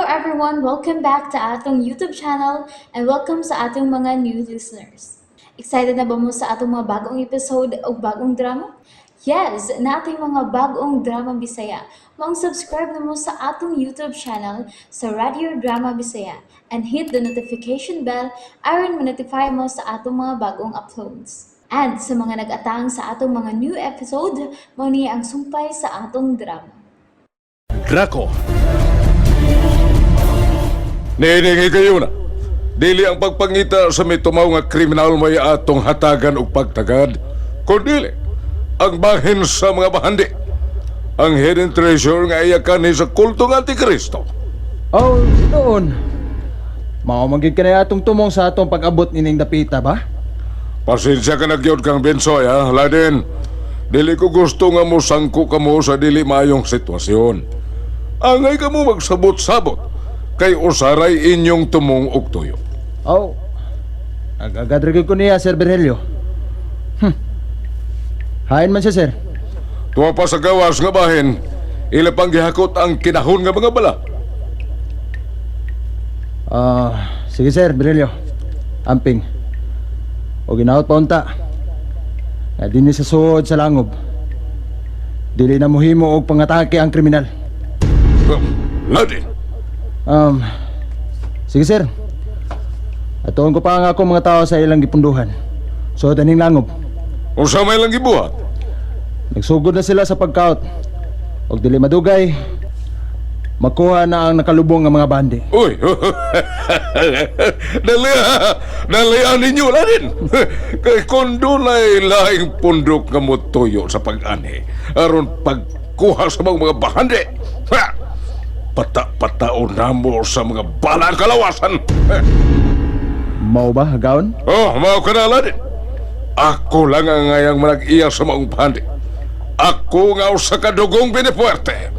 everyone! Welcome back to atong YouTube channel and welcome sa atong mga new listeners. Excited na ba mo sa atong mga bagong episode o bagong drama? Yes, nating mga bagong drama Bisaya. Maong subscribe na mo sa atong YouTube channel sa Radio Drama Bisaya and hit the notification bell aron ma-notify mo sa atong mga bagong uploads. And sa mga nag-atang sa atong mga new episode, mao ni ang sumpay sa atong drama. Draco. Niningi kayo na. Dili ang pagpangita sa mitumaw nga kriminal may atong hatagan og pagtagad, kundili ang bahin sa mga bahandi. Ang hidden treasure nga iya kanhi sa kultong Antikristo. Oh, noon. Mao man gid kanay atong tumong sa atong pag-abot nining dapita ba? Pasensya ka na gyud kang Bensoy, ha, Ladin. Dili ko gusto nga mo sangko kamo sa dili maayong sitwasyon. Angay kamo magsabot-sabot kay usaray inyong tumong og tuyo. Oh. Agad ra gyud ko niya, Sir Virgilio. Hain man siya, sir. Tuwa pa sa gawas nga bahin, ila pang gihakot ang kinahon nga mga bala. Ah, sige Sir Virgilio. Amping. O ginaot pa unta. Nga dinhi sa suod sa langob. Dili na mohimo og pangatake ang kriminal. Ladin, Sige sir. Atuon ko pa ang akong mga tao sa ilang gipunduhan. Suod aning langob. Unsa may lang gibuhat? Nagsugod na sila sa pagkaot. Og dili madugay, makuha na ang nakalubong nga mga bandi. Uy, dali dali ninyo, Ladin. Kay kung dunay laing pundok nga motuyo sa pag-ani, aron pagkuha sa mga bahandi, ha! Pata-pataon namo sa mga bala ang kalawasan. Mao ba, hagaon? Oh, mao ka na, Ladin. Ako lang ang ngayang manag-iya sa maong bahandi. Ako nga usa ka dugong Benefuerte.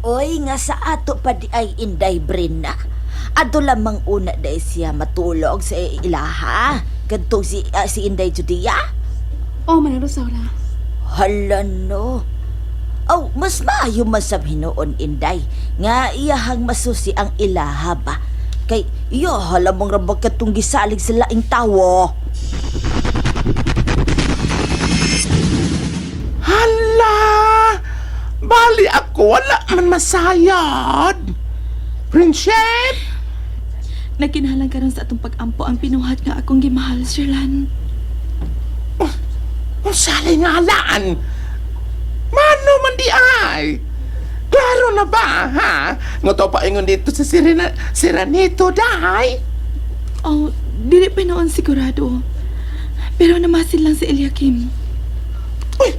Oy, nga sa ato pa di ay Inday Brina. Ato lamang una dahil siya matulog sa ilaha. Kadtong si Inday Judea. Oh, Manang Rosaura. Hala no. Aw, mas maayo man sa hinuon Inday. Nga iyahang masusi ang ilaha ba. Kay iya halamang rabag katong gisalig sa laing tawo. Hala! Bali ako, wala man masayod. Friendship! Nagkinahanglan karon sa atong pag-ampo ang pinuhat nga akong gimahal, Sherlan. Unsalay nga halaan? Mano man di ay? Klaro na ba, ha? Nga to paingon dito sa Sirena, Siranito, dahay? Oh, dili pa noon sigurado. Pero namasin lang si Eliakim. Uy,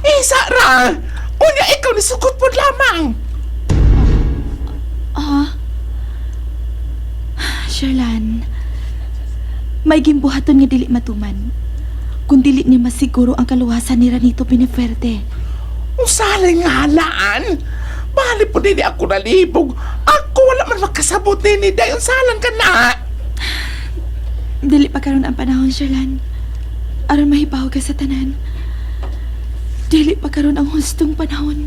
isa ra! Unya, ikaw ni sukot po lamang! Ah. Sherlan, may gimbuhaton nga dili matuman. Kung dili niya masiguro ang kaluwasan ni Ranito Benefuerte. Unsalay nga halaan? Bali po din ako nalibog. Ako wala man makasabot nini, day. Unsalan ka na? Dili pa karon ang panahon, Sherlan. Aron mahibaw ka sa tanan. Dili pa karon ang hustong panahon.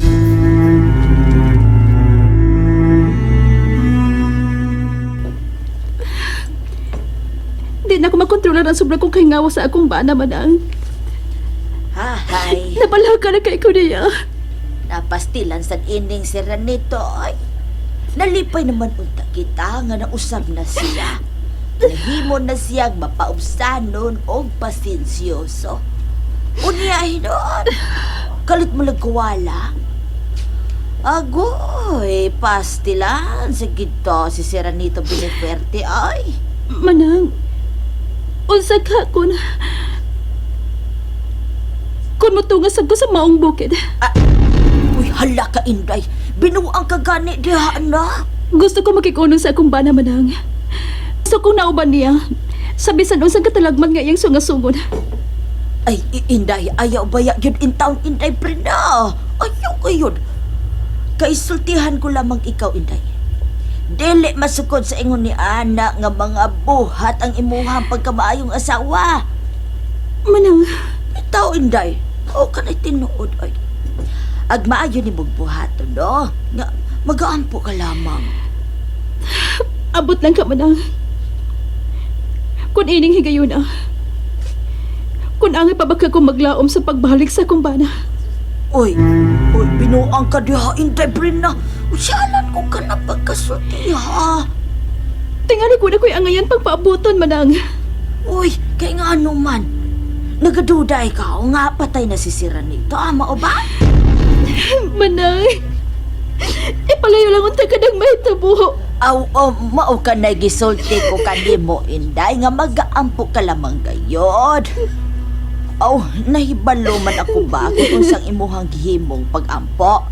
Di na ako makontrolar ang sobra kong kahingawa sa akong bana, Manang. Hahay. Nabalaka na kay ko niya. Napastilan sa ining si Ranito. Ay, nalipay naman unta kita nga nausab na siya. Nahimo na siyang mapaubsanon og pasensyoso. Unya hinon. Kalit mo lang kuwala. Agoy, pastilan sa gito si Seranito Benefuerte ay. Manang, unsa ka kun motungas ko sa maong bukid. Uy, hala ka Inday. Binuang ka gani diha na. Gusto ko makikunong sa akong bana, Manang. Gusto kong nauban niya. Sa bisan unsang katalagman nga iyang sungasungon. Ay, Inday, ayaw baya yun in town, Inday, Brenda. Ayaw kayon. Kaisultihan ko lamang ikaw, Inday. Dili masukod sa ingon ni Ana nga mga buhat ang imuhang pagkamaayong asawa. Manang, Itaw, Inday. O kanay tinuod ay. Ag maayo ni buhaton, no? Nga, magaampo ka lamang. Abot lang ka, Manang. Kung ining higayuna, kung angay pa ba ka kong maglaom sa pagbalik sa akong bana. Uy, uy, binuang ka diha, Inday Brina. Usyalan ko ka na pagkasulti, ha? Tingali ko na ko'y angayan pagpaabuton, Manang. Uy, kay nga ano man. Nagaduda ikaw nga patay na si Siranito, ama o ba? Manang, ipalayo lang unta ka ng mahitabo. Aw, oh, mao ka na gisulti ko kanimo, Inday, nga magaampo ka lamang gayod. Aw, nahibalo man ako ba kung unsang imuhang gihimong pag-ampo.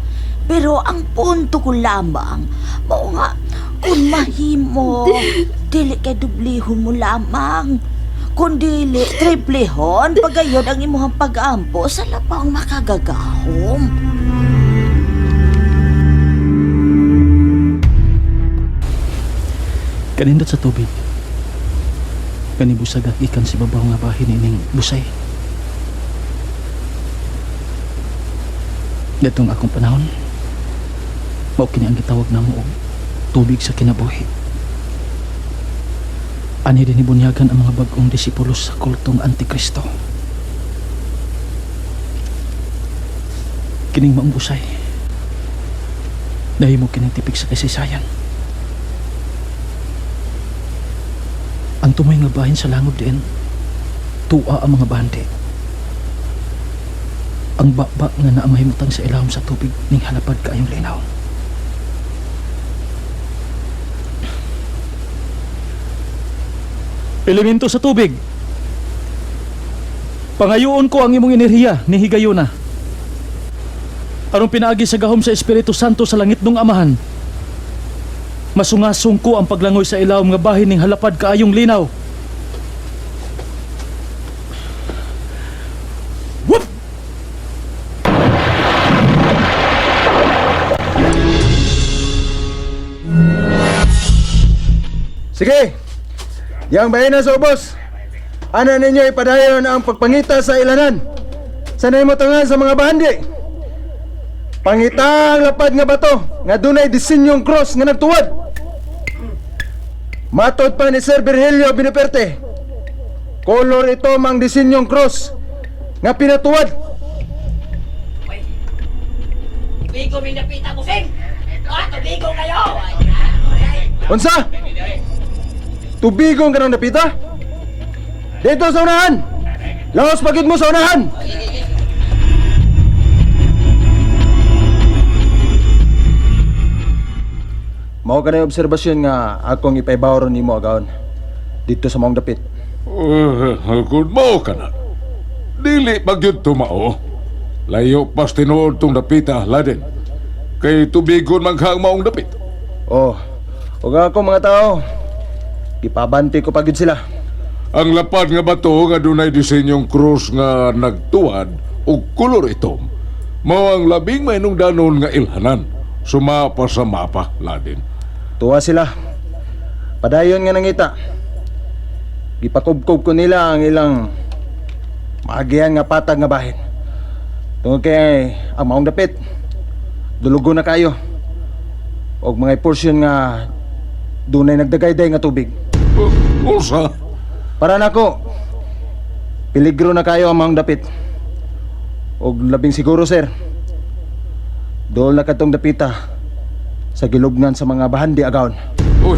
Pero ang punto ko lamang, mao nga, kung mahimo, dili kay dublihon mo lamang. Kung dili, triplehon, pagayon ang imuhang pag-ampo sa labang makagagahom. Kanindot sa tubig. Kanibusag at ikan si babaw nga bahin ining busay. Datong akong panahon, mao kini ang gitawag namo og tubig sa kinabuhi. Ani din ibunyagan ang mga bag-ong disipulo sa kultong Antikristo. Kining maong busay. Dahil mo kining tipik sa kasaysayan. Ang tumoy nga bahin sa langob diin, tuwa ang mga bandi. Ang baba nga naamahimutang sa ilawom sa tubig ning halapad kaayong linaw. Elemento sa tubig. Pangayoon ko ang imong enerhiya ni Higayuna. Aron pinaagi sa gahom sa Espiritu Santo sa langit nung amahan. Masungasong ko ang paglangoy sa ilawom nga bahin ning halapad kaayong linaw. Whoop! Sige! Yang bahin na sa ubos. Ana ninyo ipadayon ang pagpangita sa ilanan. Sanay mo tangan sa mga bahandi. Pangita ang lapad nga bato nga dunay disenyong cross nga nagtuwad. Matod pa ni Sir Virgilio Binuperte. Kolor ito mang disenyong cross nga pinatuwad. Tubigo may napita ko, Sing! Ah, tubigo kayo! Unsa? Tubigong ka ng napita? Dito sa unahan! Laos pagid mo sa unahan! Mao ka na yung obserbasyon nga akong ipaibawron nimo agaon dito sa maong dapit. Kung mao ka na, dili pag yun tumao. Layo pas tinuod tong dapita, Laden. Kay tubigon man ka ang maong dapit. Oh, ug ako mga tao, gipabanti ko pagid sila. Ang lapad nga bato nga dunay disenyong krus nga nagtuwad og kolor itom. Mao ang labing mainungdanon nga ilhanan. Sumapa sa mapa, Laden. Tuwa sila. Padayon nga nangita. Gipakubkob ko nila ang ilang maagian nga patag nga bahin. Tungod kay ang maong dapit, dulugo na kayo. Og mga portion nga dunay nagdagayday nga tubig. Unsa? Para nako, peligro na kayo ang maong dapit. Og labing siguro sir, dool na katong dapita sa gilubngan sa mga bahandi agaon. Uy,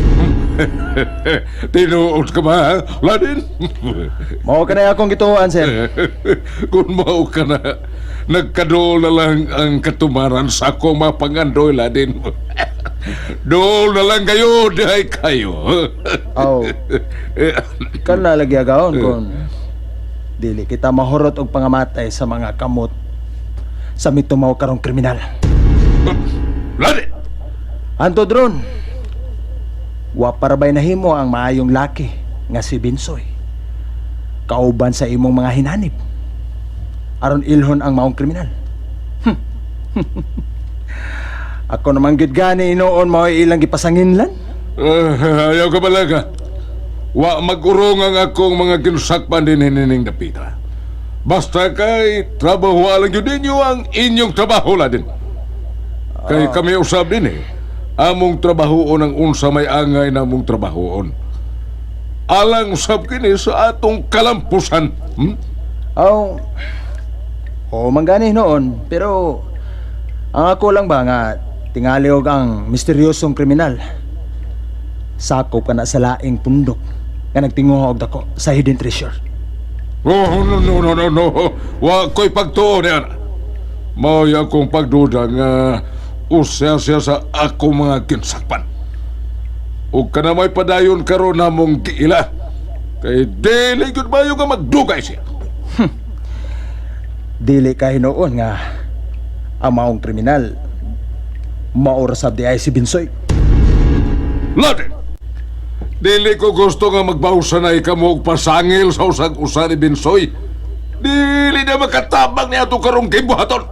tinuod ka ba, ha, Laden? Mao ka na akong gituohan sir. Kung mao ka na, nagkadool na lang ang katumaran sa akong mga pangandoy, Laden. Dool na lang kayo, dihay kayo. Aw. Kan na lagi agaon kung dili kita mahurot og pangamatay sa mga kamot sa mitumaw karong kriminal. Laden! Antod ron, wa parabay nahimo ang maayong laki nga si Binsoy. Kauban sa imong mga hinanib. Aron ilhon ang maong kriminal. Ako naman gid gani inoon mao ilang gipasanginlan. Ayaw ka balaga. Wa mag-urong ang akong mga ginsakpan din hinining dapita. Basta kay trabaho lang yun ninyo ang inyong trabaho, Laden. Kay kami usab din eh. Among trabahoon ang unsa may angay namong trabahoon. Alang usab kini sa atong kalampusan. Aw, oh, man gani noon, pero ang ako lang ba nga tingali og ang misteryosong kriminal. Sakop ka na sa laing pundok nga nagtinguha og dako sa hidden treasure. Oh, no, no, no, no, no. Wa ko'y pagtuo niyan. Mao'y akong pagduda nga usya siya sa akong mga ginsakpan. Ug kana may padayon karon namong giila. Kay dili gyud maayo nga magdugay siya. Dili ka hinuon nga ang maong kriminal mao ra sab di ay si Binsoy. Latin! Dili ko gusto nga magbawsa na kamo og pasangil sa usag-usa ni Binsoy. Dili na makatabang niya atong karong gibuhaton.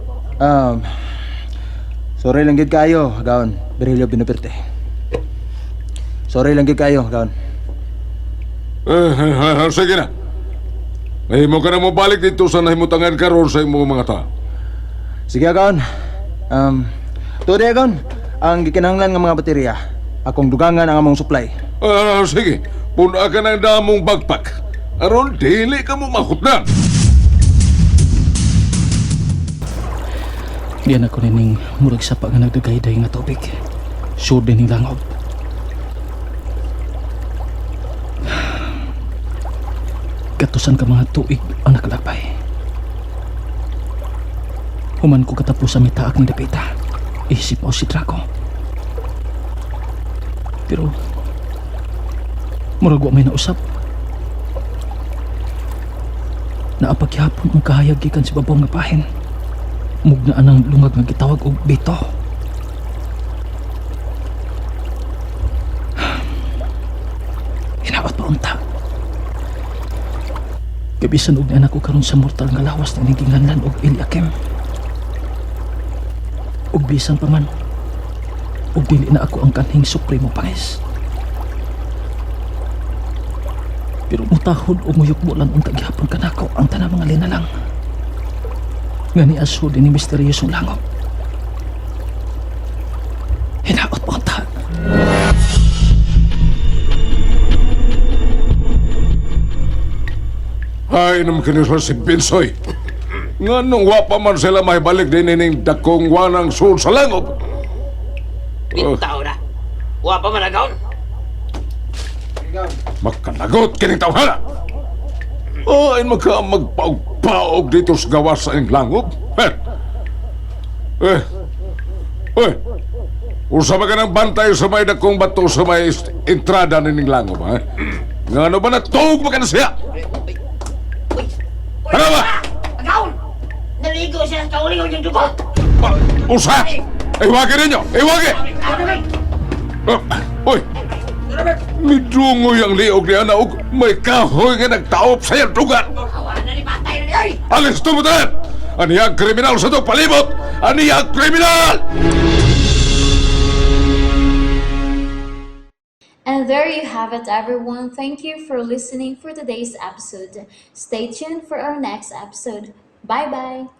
Sorry lang gid kayo, gaon. Berilio Binoperte. Sorry lang gid kayo, gaon. Eh, sige na. Nahimo ka na mo balik dito sa nahimutangan karon sa imong mga tao. Sige, gaon. Tuod gaon. Ang gikinahanglan nga mga baterya, akong dugangan ang among supply. Ah, sige. Puna ka ng damong bagpak. Aron dili ka mo mahutnan. Diyan ako nining murag sapa nga nagdagayday nga tubig. Sure din ning langob. Gatusan ka mga tuig ang nakalakbay. Human ko katapos sa mitaak ng dapita. Isip mo si Draco. Pero murag wa may nausap. Naapagyapon ang kahayag gikan sa babaw nga bahin. Mugna anang lungag nga gitawag og bito. Hinaot pa unta. Gabisan og nianak ko karon sa mortal nga lawas na ginganlan og Eliakim. Ug bisan pa man, ug dili na ako ang kanhing supremo pangis. Pero mutahod o muyukbo lang unta gihapon kanako ang tanang mga linalang. Nga ni aso din ni misteryosong langob. Hinaot mo ta. Ay, naman kinisa si Binsoy. Nga nung wa pa man sila mahibalik din ining dakong wanang suod sa langob. Bitaw na. Wa pa man agaon. Makalagot kining tawhana. Oh, ay maka magpaog-paog dito sa gawas sa inyong langob. Eh. Eh. Uy. Usa ba ka ng bantay sa may dakong bato sa may entrada nining langob, ha? Nga ano ba natug ba ka na siya? Ano ba? Agaon! Naligo siya sa kaulingon yung dugo. Usa! Iwagi ninyo! Iwagi! Ah, uy! Midungoy ang liog niya na og may kahoy nga nagtaop sa iyang dugan. Alis tumutan! Aniya ang kriminal sa itong palibot! Aniya ang kriminal! And there you have it, everyone. Thank you for listening for today's episode. Stay tuned for our next episode. Bye bye.